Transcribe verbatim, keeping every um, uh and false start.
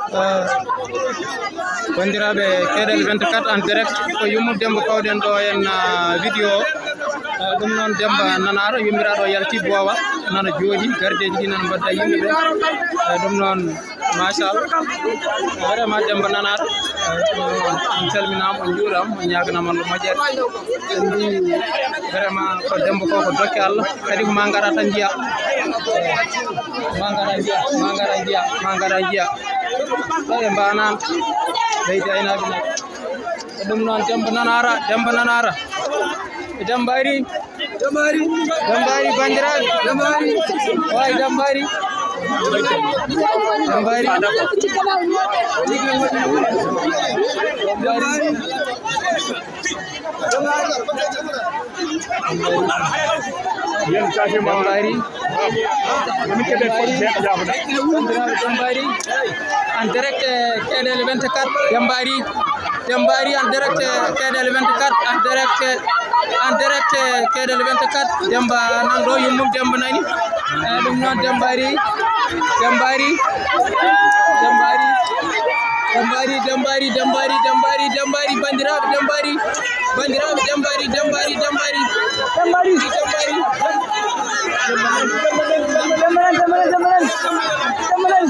Eh, banndiraaɓe, Keɗel vingt-quatre en direct, ko Yummum Demmba pawɗen ɗo en, ah, vidéo o. Eh, ɗum noon Demmba Nanaara, yummiraaɗo yalti boowa, nana jooɗi, gardeeji ɗi nana mbaɗda yimɓe ɓe. Eh, ɗum noon, machallah. Vraiment Demmba Nanaara, eh, on calminaama, on njuuraama, on ñaaganaama Allah moƴƴere. En mbii vraiment ko Demmba ko, ko dokke Allah. Kadi ko ma ngara tan njiya. Ma ngara njiya, ma ngara njiya, ma ngara njiya. Ɗo e mbanan. Leydi aynaaɓe nayi. Ko ɗum noon Demmba Nanaara, Demmba Nanaara. Demmba ari. Demmba ari. Demmba ari, banndiraaɓe. Demmba ari. Waay, Demmba ari. Demmba ari. Demmba ari. Demmba ari. Demmba ari. En direct, eh, Keɗel vingt-quatre, Demmba ari. Demmba ari en direct, eh, Keɗel vingt-quatre, en direct, eh, en direct, eh, Keɗel vingt-quatre. Demmba nan ɗo, Yummum Demmba nani. Eh, ɗum noon Demmba ari. Demmba ari. Demmba ari. Demmba ari, Demmba ari, Demmba ari, Demmba ari, Demmba ari, banndiraaɓe, Demmba ari. Banndiraaɓe, Demmba ari, Demmba ari, Demmba ari. Demmba ari. Demmba ari. Demmba ari. Demmba ari. Demmba ari. Demmba ari.